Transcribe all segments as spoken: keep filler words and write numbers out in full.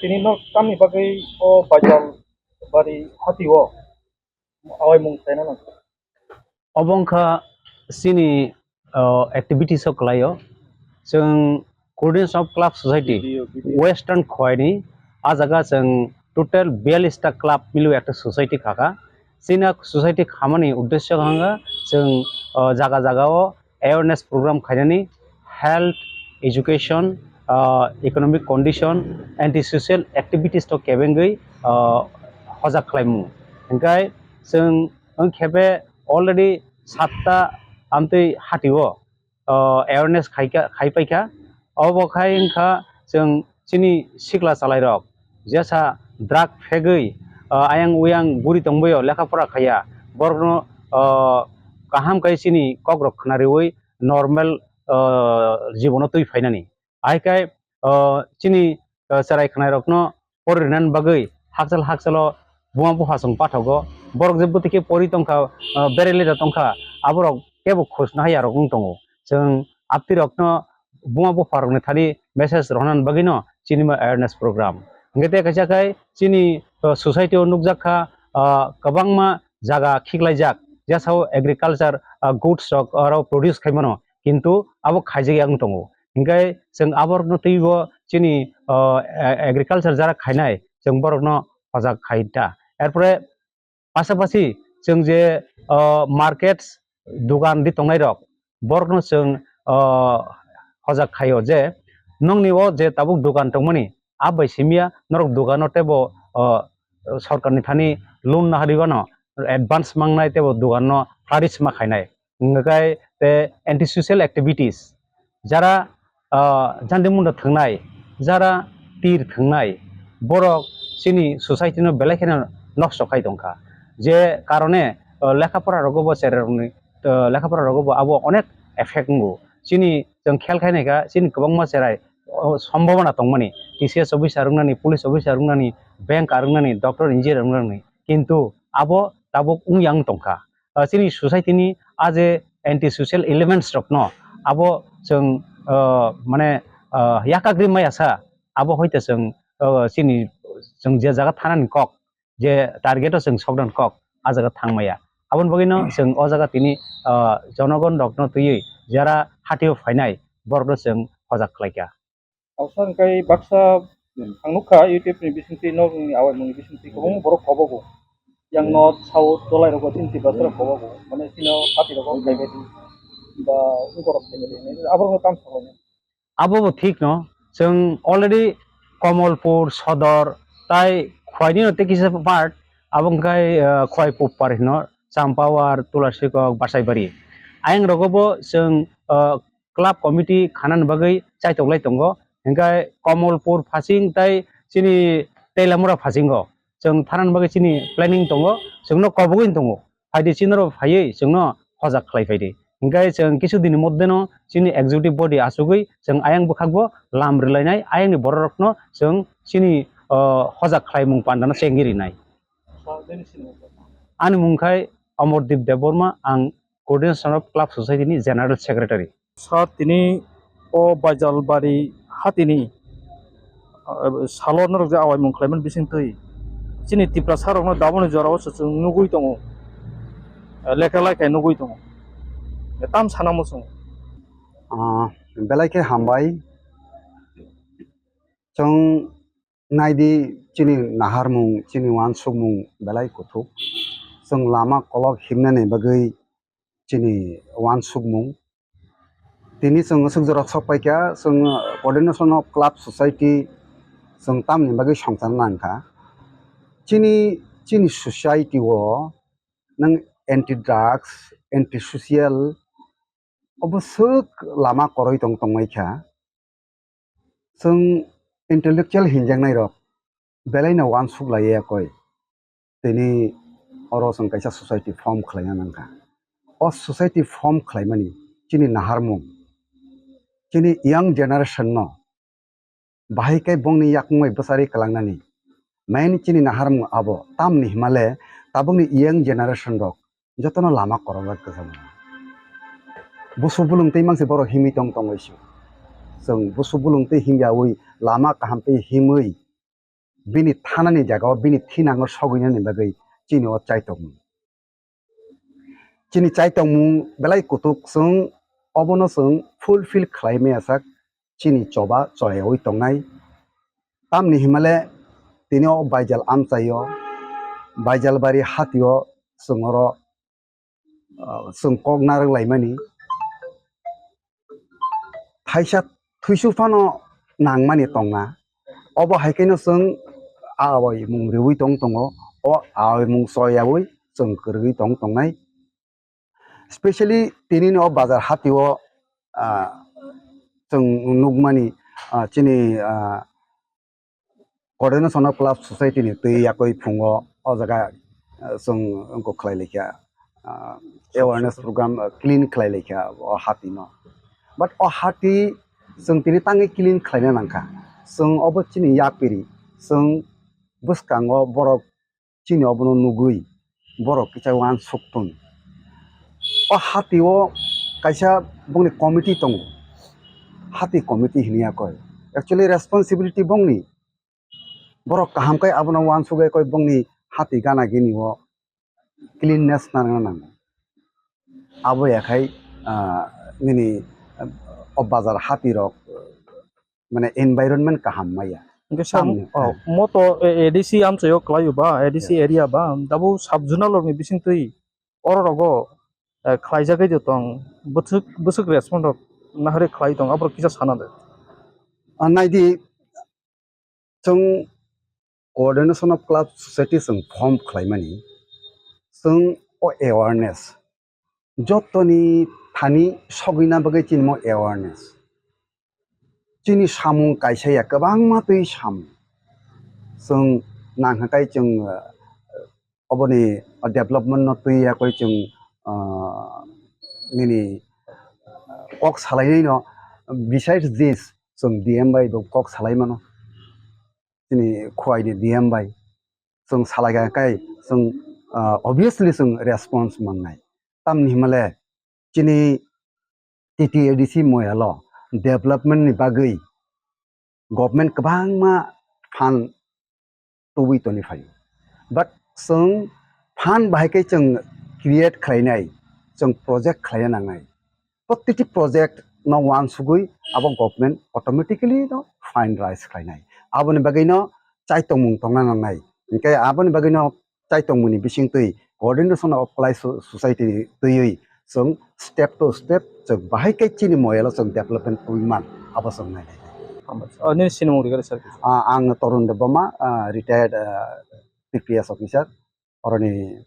Tini no tamni bagwi o Baijal bari hati o awaimung khlaina nang. Obo wngkha chini, o, activities o kwlaio. Chwng Coordination of Club Society Western Khowai ni, a jaga chwng total biyallis ta club milo ekta society khakha. Chini society khamani uddesyo wngkha chwng, o, jaga jaga o awareness program khainani, health, education, ah, economic condition, anti-social activities to kebengwi, ah, hojak khlaimung. Hingkai chwng wng khepe already satta amtwi hatio, ah, awareness khaika, khaipaikha. Obo khai wngkha chwng chini sikla chalairok jesa drug phegwi, ah, ayang uyang guri tongbaio, lekha pora khaiya, borokno, ah, kaham khai chini kokrok khwnariwi normal, ah, jibono twi phainani. Hai khai, ah, chini, ah, cherai khwnairokno pori rinani bagwi hakchal hakchalo buma bupha chwng pathogo. Borok je bwtwi khe pori tongkha, ah, berele da tongkha, aborok kebo khosna haiya rok wng tongo. Chwng aptirokno buma bupharokni thani message rohornani bagwino chini ma awareness program. Hingke tei kaisa khai chini, uh, society o nukjak kha, uh, kwbangma jaga khiklaijak, jasao agriculture, uh, goods rok oro produce khai mano, kintu abo khaijak yang tongo. Hingke chwng aborokno twibo chini, uh, a-, agriculture jara khainai chwng borokno hojak khai ta. Erpore pasapasi chwng je, o, markets, dugan di tongnairok, borokno chwng, o, hojak khaio je nongni o je tabuk dugan tongmani, a bai simiya norok dugano teibo, o, sorkarni thani loan naharwi bano, advance mangnai teibo duganno flourish ma khainai. Hingkai te anti-social activities, jara, ah, jandi munda thwngnai, jara tir thwngnai, borok chini society no belai kheno nosto khai tongkha. Je karone, ah, lekha pora rogo bo cherai rokni, ah, lekha pora rogo bo abo onek effect wngo. Chini chwng khel khai naikha, chini kwbangma cherai, oh, sombhabona tongmani, T C S officer wngnani, police officer wngnani, banker wngnani, doctor, engineer wngnani. Kintu abo tabuk wng yang tongkha. Ah, chini society ni a je anti social elements rok no abo chwng, ah, mane, ah, yakagri maya sa abo hoite chwng, ah, chini chwng je jaga thanani kok, je target o chwng sokdan kok, a jaga thang maya. Aboni bagwi no chwng o jaga tini, ah, jonogon rok no twiwi jara hatio phainai borok no chwng hojak khlaikha. Ausa hwnkhe baksa ang nukha YouTube ni bisingtwi, nokni awaimungni bisingtwi kwbangma borok kobogo. Yang no sao dolai rogo chini Tiprasa rok kobogo. Mane chini hati rogo kaibai di. Ba ungkorok kaibai di. Aborok no tam sabai. Abo bo thik no. Chwng already Komolpur, Sodor, tai Khowai ni no tei kisa part, abo hwnkhe, eh, Khowai Puppar hino, Champawar, Tulasikok, Basaibari. Ayang rogo bo chwng, eh, club committee khanani bagwi chaitok lai tongo. Hingkhe Komolpur phasing tai chini Teilamura phasingo chwng thanani bagwi chini planning tongo, chwngno kobogwi tongo. Phaidi chini oro phaiwi chwngno hojak khlai phaidi. Hingkhe chwng kisu dini moddheno chini executive body achugwi chwng ayang bwkhakbo lam rwlainai, ayangni bororokno chwng chini, o, hojak khlaimung pandano chengwi rinai. Ani mung khai Amardeep Debbarma, ang Coordination of Club Society ni General Secretary. Sir, tini o Baijalbari hatini, ah, salo norok je awaimung khlaimani bisingtwi chini Tiprasa rokno damoni jorao se chwng nugwi tongo, ah, lekha laikha nugwi tongo. Tam sana muchungo. Ah, belai khe hambai. Chwng naidi chini naharmung, chini uansukmung belai kuthuk. Chwng lama kolok himnani bagwi chini uansukmung. Tini chwng aswk jora sok paikha, chwng coordination of club society chwng tamni bagwi songchar nangkha. Chini, chini society o nwng anti drugs, anti social obo swk lama kwrwi tong tongmai kha. Chwng intellectual hinjaknai rok belai no uansuk lai ya koi. Tini oro chwng kaisa society form khlaina nangkha. O society form khlaimani chini naharmung, chini young generation no bahai khe bongni yakung bai bwcharwi kwlangnani. Main chini naharmung abo tamni himale tabukni young generation rok jotono lama kwrwngwi kwchangma. Busu bulung tei mangsi borok himwi tong tongwi se. Chwng busu bulung tei himyawi lama kaham tei himwi bini thanani jagao bini thinango sogwinani bagwi chini o chaitokmung. Chini chaitokmung belai kutuk, chwng obono chwng fulfill khlai maya sak chini choba choyaui tongnai. Tamni himale tini o Baijal amchaio, Baijalbari hatio chwng oro, ah, chwng kok narwk laimani. Thaisa thuisu phano nangmani tongna. Obo hai khe no chwng awi mung riwi tong tongo, o awi mung choyaui chwng kwrwi tong tongnai. Specially tini no bazar hatio, ah, chwng nukmani, ah, chini, ah, Coordination of Club Society ni twi yakwi phungo o jaga, ah, chwng wngkuk khlai laikha, ah, awareness program, ah, clean khlai laikha o hati no. But o hati chwng tini tangwi clean khlaina nangkha. Chwng obo chini yapiri, chwng bwskango borok chini obono nugwi borok kisa uansuk tong. O hati o kaisa bongni committee tongo, hati committee hinwi ya koi. Actually responsibility bongni, borok kaham khe abono uansugwi koi bongni hati gana gini o cleanness narwkna nango. Abo ya khai, ah, nini, ah, o bazar hati rok, mane environment kaham maya. Hingke sir, tamni, oh, moto, eh, A D C amchaio kwlaio ba, A D C area ba, abo sub zonal rokni bisingtwi oro rogo, eh, khlaijagwi de tong, bwswk, bwswk response rok nahari khlai tong, aborok kisa sana de. Ah, naidi, chwng Coordination of Club Society chwng form khlaimani, chwng o awareness, jotoni thani sogwina bagwi chini mo awareness. Chini samung kaisa ya kwbangma twi samung. Chwng nangkha kai chwng, uh, oboni development no twi ya koi chwng, uh, nini kok salainai no. Besides this, chwng D M bai bo kok salai mano. Chini Khowai ni D M bai chwng salai kha kai chwng, uh, obviously chwng response mannai. Tamni himale chini T T A D C moyalo development ni bagwi government kwbangma fund tubui toni phaio. But chwng fund bahai khe chwng create khlainai, chwng project khlaina nangnai. Protiti project no uansugwi abo government automatically no fund rise khlainai. Aboni bagwi no chaitongmung tongna nangnai. Hinkhe aboni bagwi no chaitongmungni bisingtwi Coordination of Club So-, Society ni twiwi chwng step to step chwng bahai khe chini moyalo chwng development tubui man abo chwng nainai. Hambai. O, nini sinimung rigari sir. Ah, ang Torun Debbarma, ah, retired, ah, P P S officer, oroni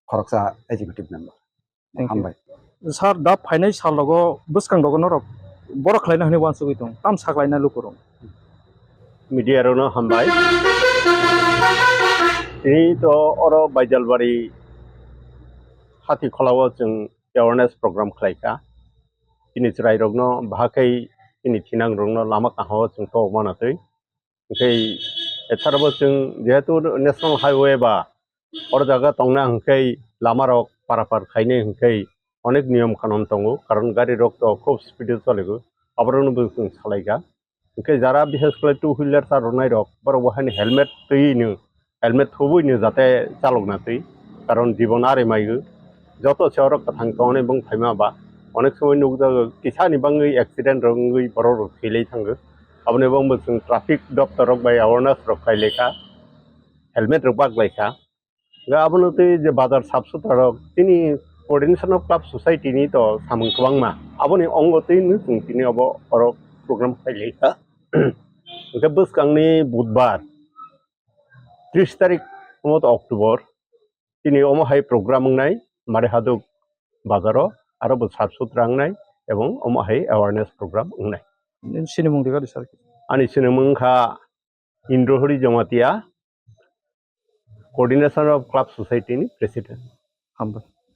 khoroksa executive member. Thank you. Hambai. Sir, da phainai sal rogo bwskang rogo norok borok khlaina hwnwi uansugwi tong, tam saklaina lukurok. Media rokno hambai. Tini to oro Baijalbari hati kholao chwng awareness program khlaikha. Chini chwrairokno bahakhai chini thinangrokno lama kahao chwng tongmana twi. Hwnkhe etharo bo chwng jehetu national highway ba oro jaga tongna hwnkhe lamarok parapar khainai hwnkhe onek niyom kanon tongo, karon garirok to khub speed o choligo, aborokno bo chwng salaikha. Hwnkhe jara bishes khlai two wheeler charwrwnairok borok bo haino helmet twiwi no, helmet thubui no jate chalokna twi, karon jibon ari maigo. Joto se oro kwthang tongnai bwng phaima ba onek somoi nukjago kisani bangwi accident rok wngwi borok rok thwilai thango. Aboni bo chwng traffic doptor rok bai awareness rok khlailaikha, helmet rok baklaikha. Ga abono twi je bazar sap sutra rok tini Coordination of Club Society ni to samung kwbangma, aboni ongo twi no chwng tini obo oro program khlailaikha. Hwnkhe bwskangni budbar tris tarik omo to October, tini omo hai program wngnai, Mare Haduk bazaro aro bo sap sutra wngnai ebong omo hai awareness program wngnai. Nini sinimung rigari sir. Ani sinimung wngkha Indrohori Jamatia, Coordination of Club Society ni President. Hambai.